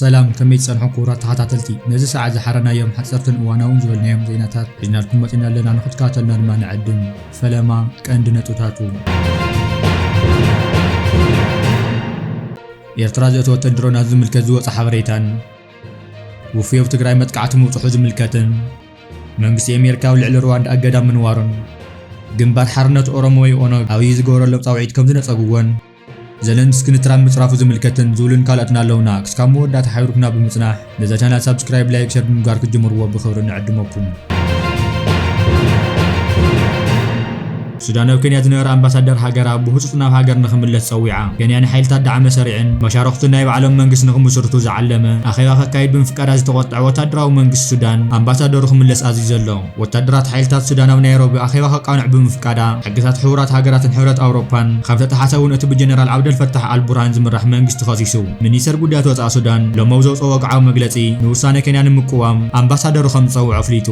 ሰላም፣ ከመይ ትጸንሑ ክቡራት ተኸታተልቲ? ነዚ ሰዓት ዝሓረናዮም ሓጸርትን እዋናውን ዝበልናዮም ዜናታት ሒዝናልኩም መጺና ኣለና። ንኽትከታተሉና ድማ ንዕድም። ፈለማ ቀንዲ ነጥብታቱ። ኤርትራ ዘእተወተን ድሮናት ዝምልከት ዝወጸ ሓበሬታን፣ ውፍይ ኣብ ትግራይ መጥቃዕቲ ምብጽሑ ዝምልከትን፣ መንግስቲ ኣሜሪካ ኣብ ልዕሊ ሩዋንዳ እገዳ ምንዋሩን፣ ግንባር ሓርነት ኦሮሞ ወይ ኦነግ ኣብይ ዝገበረሎም ጻውዒት ከም ዝነጸግዎን፣ ዘለንስኪ ንትራምፕ ምጽራፉ ዝምልከትን ዝብሉን ካልኦትን ኣለውና። ክስካብ መወዳእታ ሓቢርኩምና ብምጽናሕ፣ ነዛ ቻናል ሳብስክራይብ፣ ላይክ፣ ሸር ብምግባር ክትጅምርዎ ብኽብሪ ንዕድመኩም። ሱዳን ኣብ ኬንያ ዝነበረ ኣምባሳደር ሃገራ ብህጹጽ ናብ ሃገር ንኽምለስ ጸዊዓ። ኬንያ ንሓይልታት ዳዕመ ሰሪዕን መሻርኽቱን ናይ ባዕሎም መንግስቲ ንኽምስርቱ ዝዓለመ ኣኼባ ከካይድ ብምፍቃዳ ዝተቖጥዐ ወታደራዊ መንግስቲ ሱዳን ኣምባሳደሩ ክምለስ ኣዚዙ ኣሎ። ወታደራት ሓይልታት ሱዳን ኣብ ናይሮቢ ኣኼባ ከቃንዑ ብምፍቃዳ፣ ሕግታት ሕቡራት ሃገራትን ሕብረት ኣውሮፓን ከም ዝተጠሓሰ እውን እቲ ብጀነራል ዓብደል ፈታሕ ኣል ቡርሃን ዝምራሕ መንግስቲ ከሲሱ። ሚኒስተር ጉዳያት ወጻኢ ሱዳን ሎሚ ኣብ ዘውጽኦ ወግዓዊ መግለጺ፣ ንውሳነ ኬንያ ንምቅዋም ኣምባሳደሩ ከም ዝጸውዖ ኣፍሊጡ።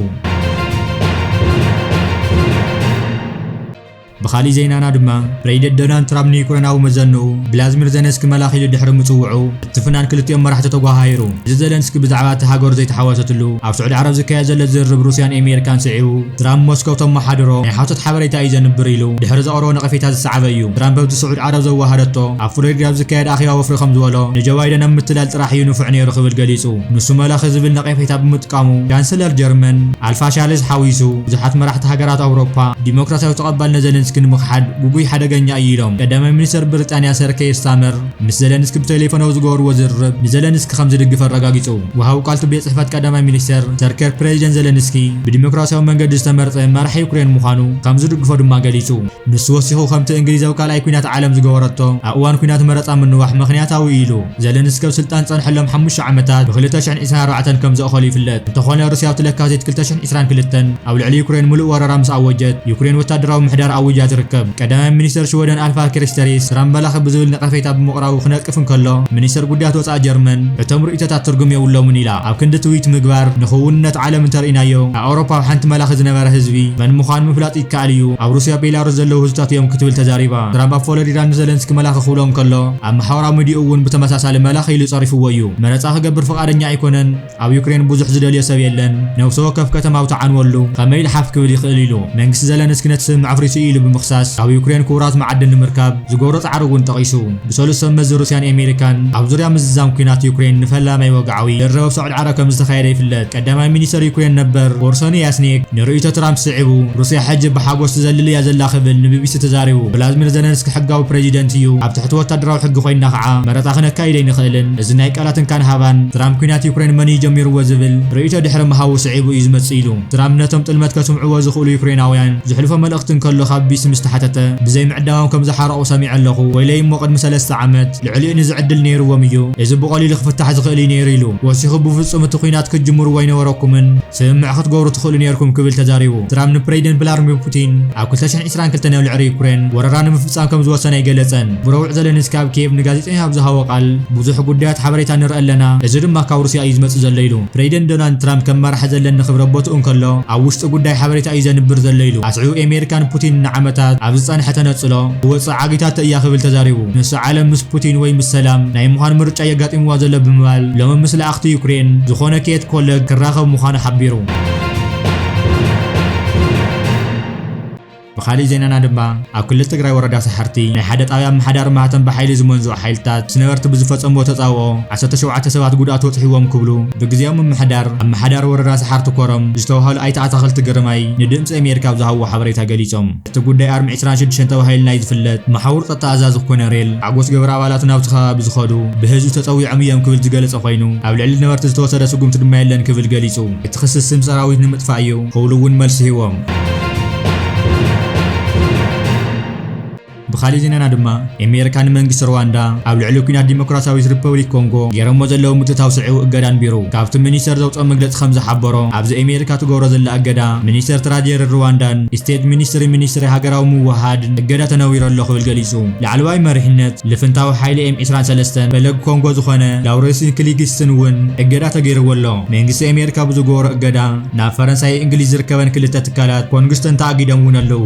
ብኻሊእ ዜናና ድማ፣ ፕሬዚደንት ዶናልድ ትራምፕ ንዩክሬናዊ መዘንኡ ቭላዝሚር ዜለንስኪ መላኺ ኢሉ ድሕሪ ምጽውዑ፣ እቲ ፍናን ክልቲኦም መራሕቲ ተጓሃሂሩ። እዚ ዜለንስኪ ብዛዕባ እቲ ሃገሩ ዘይተሓወሰትሉ፣ ኣብ ስዑዲ ዓረብ ዝካየድ ዘሎ ዝርርብ ሩስያን ኣሜሪካን ስዒቡ፣ ትራምፕ ሞስኮ ተመሓድሮ ናይ ሓሶት ሓበሬታ እዩ ዘንብር ኢሉ ድሕሪ ዘቕረቦ ነቐፌታ ዝሰዓበ እዩ። ትራምፕ ኣብቲ ስዑዲ ዓረብ ዘዋሃደቶ ኣብ ፍሎሪዳ ኣብ ዝካየድ ኣኼባ ወፍሪ ከም ዝበሎ፣ ንጆ ባይደን ኣብ ምትላል ጥራሕ እዩ ንፉዕ ነይሩ ክብል ገሊጹ። ንሱ መላኺ ዝብል ነቐፌታ ብምጥቃሙ፣ ቻንስለር ጀርመን ኣልፋ ሻልዝ ሓዊሱ ብዙሓት መራሕቲ ሃገራት ኣውሮፓ ዲሞክራሲያዊ ተቐባልነት ዜለንስኪ ንምኽሓድ ግጉይ ሓደገኛ እዩ ኢሎም። ቀዳማይ ሚኒስተር ብሪጣንያ ሰር ኬር ስታመር ምስ ዘለንስኪ ብቴሌፎን ኣብ ዝገበርዎ ዝርርብ፣ ንዘለንስኪ ከም ዝድግፍ ኣረጋጊጹ። ወሃቢ ቃል እቲ ቤት ጽሕፈት ቀዳማይ ሚኒስተር ሰር ኬር፣ ፕሬዚደንት ዘለንስኪ ብዲሞክራሲያዊ መንገዲ ዝተመርጸ መራሒ ዩክሬን ምዃኑ ከም ዝድግፎ ድማ ገሊጹ። ንሱ ወሲኹ፣ ከምቲ እንግሊዝ ኣብ ካልኣይ ኲናት ዓለም ዝገበረቶ፣ ኣብ እዋን ኲናት መረጻ ምንዋሕ ምኽንያታዊ እዩ ኢሉ። ዘለንስኪ ኣብ ስልጣን ዝጸንሐሎም ሓሙሽተ ዓመታት ብክልተ ሽሕን ዕስራን ኣርባዕተን ከም ዘእኸሉ ይፍለጥ። እንተኾነ፣ ሩስያ ኣብቲ ለካቲት ክልተ ሽሕን ዕስራን ክልተን ኣብ ልዕሊ ዩክሬን ምሉእ ወረራ ምስ ኣወጀት፣ ዩክሬን ወታደራዊ ምሕዳር ኣዊጃ ትርከብ። ቀዳማይ ሚኒስተር ሽወደን ኣልፋ ክሪስተሪስ ትራምፕ መላኺ ብዝብል ነቐፌታ ብምቕራቡ ክነቅፍ እንከሎ፣ ሚኒስተር ጉዳያት ወጻኢ ጀርመን፣ "እቶም ርእይቶታት ትርጉም የብሎምን" ኢላ። ኣብ ክንዲ ትዊት ምግባር ንኽውንነት ዓለም እንተርኢናዮ፣ ኣብ ኣውሮፓ ኣብ ሓንቲ መላኺ ዝነበረ ህዝቢ መን ምዃኑ ምፍላጥ ይከኣል እዩ፣ ኣብ ሩስያ ቤላሩስ ዘለዉ ህዝብታት እዮም ክትብል ተዛሪባ። ትራምፕ ኣብ ፍሎሪዳ ንዘለንስኪ መላኺ ክብሎ እንከሎ፣ ኣብ ማሕበራዊ ሚዲያኡ እውን ብተመሳሳሊ መላኺ ኢሉ ጸሪፍዎ እዩ። መረጻ ክገብር ፍቓደኛ ኣይኮነን። ኣብ ዩክሬን ብዙሕ ዝደልዮ ሰብ የለን። ነፍሲ ወከፍ ከተማ ኣብ ትዓንወሉ ከመይ ኢሉ ሓፍ ክብል ይኽእል ኢሉ። መንግስቲ ዘለንስኪ ነቲ ስምምዕ ኣፍሪሱ እዩ ኢሉ ብምኽሳስ፣ ካብ ዩክሬን ክቡራት መዓድን ንምርካብ ዝገብሮ ጻዕሪ እውን ጠቒሱ። ብሰሉስ ሰብ መዚ ሩስያን ኣሜሪካን ኣብ ዙርያ ምዝዛም ኲናት ዩክሬን ንፈላማይ ወግዓዊ ዝርርብ ኣብ ሳዑዲ ዓረብ ከም ዝተኻየደ ይፍለጥ። ቀዳማይ ሚኒስተር ዩክሬን ነበር ኦርሶኒ ያስኔክ ንርእይቶ ትራምፕ ስዒቡ፣ ሩስያ ሕጂ ብሓጎስ ትዘልል እያ ዘላ ክብል ንቢቢሲ ተዛሪቡ። ቭላዝሚር ዘለንስኪ ሕጋዊ ፕሬዚደንት እዩ። ኣብ ትሕቲ ወታደራዊ ሕጊ ኮይንና ኸዓ መረጻ ክነካይድ ኣይንኽእልን። እዚ ናይ ቃላት እንካን ሃባን፣ ትራምፕ ኲናት ዩክሬን መን እዩ ጀሚርዎ ዝብል ርእይቶ ድሕሪ ምሃቡ ስዒቡ እዩ ዝመጽእ ኢሉ። ትራምፕ ነቶም ጥልመት ከስምዕዎ ዝኽእሉ ዩክሬናውያን ዝሕልፎ መልእኽቲ እንከሎ ካብ ቢቢሲ ምስ ተሓተተ፣ ብዘይ ምዕዳሞም ከም ዝሓረቑ ሰሚዐ ኣለኹ። ወይለይ እሞ ቅድሚ ሰለስተ ዓመት ልዕሊኡ እዚ ዕድል ነይርዎም እዩ። እዚ ብቐሊሉ ክፍታሕ ዝኽእል እዩ ነይሩ ኢሉ። ወሲኹ፣ ብፍጹም እቲ ኲናት ክትጅምርዎ ኣይነበረኩምን። ስምምዕ ክትገብሩ ትኽእሉ ነይርኩም ክብል ተዛሪቡ። ትራምፕ ንፕሬዚደንት ቭላድሚር ፑቲን ኣብ ክልተ ሽሕን ዕስራን ክልተን ኣብ ልዕሊ ዩክሬን ወረራ ንምፍጻም ከም ዝወሰነ ኣይገለጸን። ብረቡዕ ዘለንስኪ ኣብ ኪየቭ ንጋዜጠኛ ኣብ ዝሃቦ ቃል፣ ብዙሕ ጉዳያት ሓበሬታ ንርኢ ኣለና፣ እዚ ድማ ካብ ሩስያ እዩ ዝመጽእ ዘሎ ኢሉ። ፕሬዚደንት ዶናልድ ትራምፕ ከም መራሒ ዘለኒ ክብረት ቦትኡ እንከሎ፣ ኣብ ውሽጢ ጉዳይ ሓበሬታ እዩ ዘንብር ዘሎ ኢሉ። ኣስዒቡ፣ ኣሜሪካን ፑቲን ንዓመታት ኣብ ዝጸንሐ ተነጽሎ፣ ክወጽእ ዓጊታቶ እያ ክብል ተዛሪቡ። ንሱ፣ ዓለም ምስ ፑቲን ወይ ምስ ሰላም ናይ ምዃን ምርጫ የጋጢምዋ ዘሎ ብምባል፣ ሎሚ ምስ ለኣኽቲ ዩክሬን ዝኾነ ኬት ኮለግ ክራኸብ ምዃኑ ሓቢሩ። ብኻሊእ ዜናና ድማ፣ ኣብ ክልል ትግራይ ወረዳ ሰሓርቲ ናይ ሓደ ጣብያ ኣመሓዳሪ ማህተም ብሓይሊ ዝመንዝዑ ሓይልታት ምስ ነበርቲ ብዝፈጸምዎ ተጻብኦ ዓሰርተ ሸውዓተ ሰባት ጉድኣት በጺሕዎም ክብሉ ብግዜያዊ ምምሕዳር ኣመሓዳሪ ወረዳ ሰሓርቲ ኮረም ዝተባህሉ ኣይተ ኣታኽልቲ ግርማይ ንድምፂ ኣሜሪካ ኣብ ዝሃብዎ ሓበሬታ ገሊጾም። እቲ ጉዳይ ኣርሚ ዕስራን ሽዱሽተን ተባሂሉ ናይ ዝፍለጥ መሓውር ጸጥታ ኣዛዚ ኮነሬል ሓጎስ ገብረ ኣባላቱ ናብቲ ከባቢ ዝኸዱ ብህዝቢ ተጸዊዖም እዮም ክብል ዝገለጸ ኮይኑ፣ ኣብ ልዕሊ ነበርቲ ዝተወሰደ ስጉምቲ ድማ የለን ክብል ገሊጹ። እቲ ክሲ ስም ሰራዊት ንምጥፋእ እዩ ክብሉ እውን መልሲ ሂቦም። ብኻሊእ ዜናና ድማ፣ ኣሜሪካ ንመንግስቲ ሩዋንዳ ኣብ ልዕሊ ኲናት ዲሞክራሲያዊት ሪፐብሊክ ኮንጎ ገይሮሞ ዘለዉ ምትእትታው ስዒቡ እገዳ ኣንቢሩ። ካብቲ ሚኒስተር ዘውፅኦ መግለፂ ከም ዝሓበሮ፣ ኣብዚ ኣሜሪካ ትገብሮ ዘላ እገዳ፣ ሚኒስተር ትራጀሪ ሩዋንዳን ስቴት ሚኒስትሪ፣ ሚኒስትሪ ሃገራዊ ምውሃድ እገዳ ተነዊሩ ኣሎ ክብል ገሊጹ። ላዕለዋይ መሪሕነት ልፍንታዊ ሓይሊ ኤም ዕስራን ሰለስተን ፈለግ ኮንጎ ዝኾነ ላውረንስ ክሊግስትን እውን እገዳ ተገይርዎ ኣሎ። መንግስቲ ኣሜሪካ ብዝገበሮ እገዳ፣ ናብ ፈረንሳይ እንግሊዝ ዝርከበን ክልተ ትካላት ኮንግስተን ተኣጊዶም እውን ኣለዉ።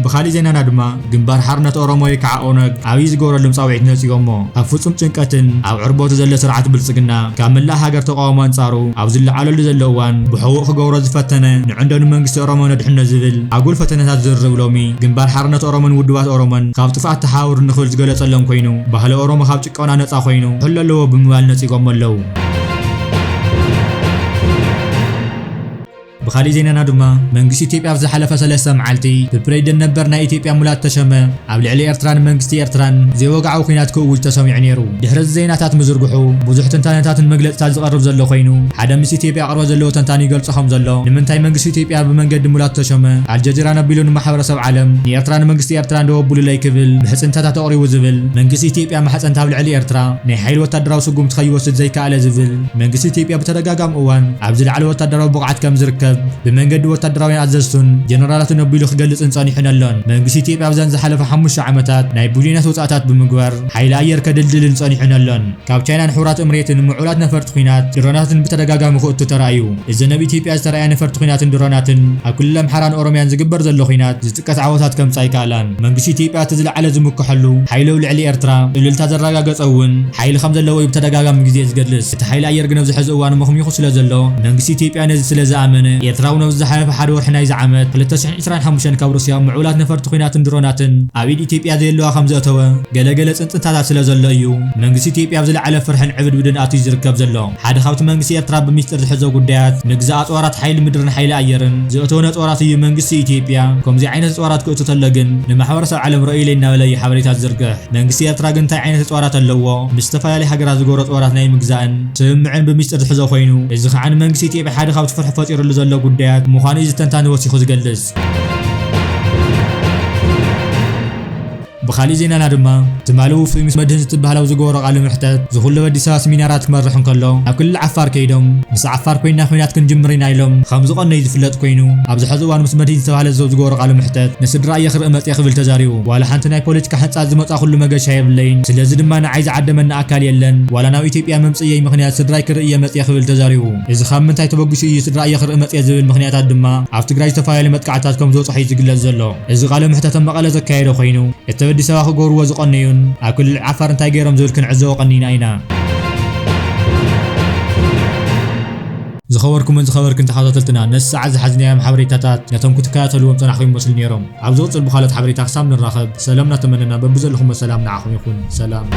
ብኻሊእ ዜናና ድማ ግንባር ሓርነት ኦሮሞ ወይ ከዓ ኦነግ ዓብዪ ዝገበረሎም ፃውዒት ነፂጎሞ። ካብ ፍፁም ጭንቀትን ኣብ ዕርቦቱ ዘሎ ስርዓት ብልፅግና ካብ መላእ ሃገር ተቃውሞ ኣንፃሩ ኣብ ዝለዓለሉ ዘሎ እዋን ብሕቡእ ክገብሮ ዝፈተነ ንዕንደኑ መንግስቲ ኦሮሞ ነድሕኖ ዝብል ኣጉል ፈተነታት ዝርርብ ሎሚ ግንባር ሓርነት ኦሮሞን ውድባት ኦሮሞን ካብ ጥፍኣት ተሓባብሩ ንክብል ዝገለፀሎም ኮይኑ ባህሊ ኦሮሞ ካብ ጭቆና ነፃ ኮይኑ ክሕሎ ኣለዎ ብምባል ነፂጎሞ ኣለዉ። ብኻሊእ ዜናና ድማ መንግስቲ ኢትዮጵያ ኣብ ዝሓለፈ ሰለስተ መዓልቲ ብፕሬዚደንት ነበር ናይ ኢትዮጵያ ሙላቱ ተሾመ ኣብ ልዕሊ ኤርትራን መንግስቲ ኤርትራን ዘይወግዓዊ ኲናት ክእውጅ ተሰሚዑ ነይሩ። ድሕሪ እዚ ዜናታት ምዝርግሑ ብዙሕ ትንታነታትን መግለጽታት ዝቐርብ ዘሎ ኮይኑ ሓደ ምስ ኢትዮጵያ ቅርበት ዘለዎ ተንታኒ ይገልጾ ከም ዘሎ ንምንታይ መንግስቲ ኢትዮጵያ ብመንገዲ ሙላቱ ተሾመ ኣልጀዚራ ነቢሉ ንማሕበረሰብ ዓለም ንኤርትራ ንመንግስቲ ኤርትራ እንደወብሉለይ ክብል ምሕጽንታታት ኣቕሪቡ ዝብል መንግስቲ ኢትዮጵያ ማሕጸንታ ኣብ ልዕሊ ኤርትራ ናይ ሓይሊ ወታደራዊ ስጉምቲ ከይወስድ ዘይከኣለ ዝብል መንግስቲ ኢትዮጵያ ብተደጋጋሚ እዋን ኣብ ዝለዓለ ወታደራዊ ብቕዓት ከም ዝርከብ ብመንገዲ ወታደራውያን ኣዘዝቱን ጀነራላትን ኣቢሉ ክገልጽን ጸኒሑን ኣሎን። መንግስቲ ኢትዮጵያ ኣብዘን ዝሓለፈ ሓሙሽተ ዓመታት ናይ ቢልዮናት ወጻእታት ብምግባር ሓይሊ ኣየር ከድልድልን ጸኒሑን ኣሎን። ካብ ቻይናን ሕቡራት እምሬትን ምዑላት ነፈርቲ ኲናት ድሮናትን ብተደጋጋሚ ክእቱ ተራእዩ። እዘን ኣብ ኢትዮጵያ ዝተራእያ ነፈርቲ ኲናትን ድሮናትን ኣብ ክልል ኣምሓራን ኦሮምያን ዝግበር ዘሎ ኲናት ዝጥቀስ ዓወታት ከምጽእ ኣይከኣላን። መንግስቲ ኢትዮጵያ እቲ ዝለዓለ ዝምክሐሉ ሓይሉ ኣብ ልዕሊ ኤርትራ እልልታ ዘረጋገጸ እውን ሓይሊ ከም ዘለዎ እዩ ብተደጋጋሚ ግዜ ዝገልጽ። እቲ ሓይሊ ኣየር ግን ኣብዚ ሕዚ እዋን መኽሚኹ ስለ ዘሎ መንግስቲ ኢትዮጵያ ነዚ ስለ ዝኣመነ ኤርትራ እውን ኣብዚ ዝሓለፈ ሓደ ወርሒ ናይዚ ዓመት ክልተ ሽሕን ዕስራን ሓሙሽተን ካብ ሩስያ ምዑላት ነፈርቲ ኲናትን ድሮናትን ኣብ ኢድ ኢትዮጵያ ዘየለዋ ከም ዘእተወ ገለገለ ጽንጽንታታት ስለ ዘሎ እዩ መንግስቲ ኢትዮጵያ ኣብ ዝለዓለ ፍርሕን ዕብድብድን ኣትዩ ዝርከብ ዘሎ። ሓደ ካብቲ መንግስቲ ኤርትራ ብሚስጥር ዝሕዞ ጉዳያት ምግዛእ ኣጽዋራት ሓይሊ ምድርን ሓይሊ ኣየርን ዘእተወ ነጽዋራት እዩ። መንግስቲ ኢትዮጵያ ከምዚ ዓይነት ኣጽዋራት ክእቱ ተሎ ግን ንማሕበረሰብ ዓለም ረእዩለይ እናበለ እዩ ሓበሬታ ዝዝርግሕ። መንግስቲ ኤርትራ ግን እንታይ ዓይነት ኣጽዋራት ኣለዎ ምስ ዝተፈላለዩ ሃገራት ዝገብሮ ኣጽዋራት ናይ ምግዛእን ስምምዕን ብሚስጥር ዝሕዞ ኮይኑ እዚ ከዓ ንመንግስቲ ኢትዮጵያ ሓደ ካብቲ ፍርሒ ፈጢሩሉ ዘሎ ጉዳያት ምዃኑ እዩ ዝተንታኒ ወሲኹ ዝገልጽ። ብኻሊእ ዜናና ድማ ትማሊ ውፉይ ምስ መድህን ዝትበሃል ኣብ ዝገበሮ ቃለ መሕተት ዝኹሉ ኣዲስ ኣበባ ስሚናራት ክመርሕ እንከሎ ኣብ ክልል ዓፋር ከይዶም ምስ ዓፋር ኮይና ኲናት ክንጅምር ኢና ኢሎም ከም ዝቐነዩ ዝፍለጥ ኮይኑ ኣብዚ ሕዚ እዋን ምስ መድህን ዝተባህለ ሰብ ዝገበሮ ቃለ መሕተት ንስድራ እየ ክርኢ መፅየ ክብል ተዛሪቡ። ዋላ ሓንቲ ናይ ፖለቲካ ሕንፃት ዝመፃ ኩሉ መገሻ የብለይን ስለዚ ድማ ንዓይ ዝዓደመኒ ኣካል የለን ዋላ ናብ ኢትዮጵያ መምፅየይ ምኽንያት ስድራይ ክርኢ እየ መፅየ ክብል ተዛሪቡ። እዚ ካብ ምንታይ ተበጊሱ እዩ ስድራ እየ ክርኢ መፅየ ዝብል ምኽንያታት ድማ ኣብ ትግራይ ዝተፈላለዩ መጥቃዕታት ከም ዝበፅሖ እዩ ዝግለፅ ዘሎ። እዚ ቃለ መሕተት ኣብ መቐለ ዘካየደ ኮይኑ እቲ ኣብ ኣዲስ ኣበባ ክገብርዎ ዝቐነዩን ኣብ ክልል ዓፋር እንታይ ገይሮም ዝብል ክንዕዘቦ ቀኒና ኢና። ዝኸበርኩምን ዝኸበርክን ተኸታተልትና ነዚ ሰዓት ዝሓዝናዮም ሓበሬታታት ነቶም ክትከታተልዎም ጸናሕኩም ይመስሉ ነይሮም። ኣብ ዝቕጽል ብኻልኦት ሓበሬታ ክሳብ ንራኸብ ሰላም እናተመነና በብዘለኹሞ ሰላም ንዓኹም ይኹን። ሰላም።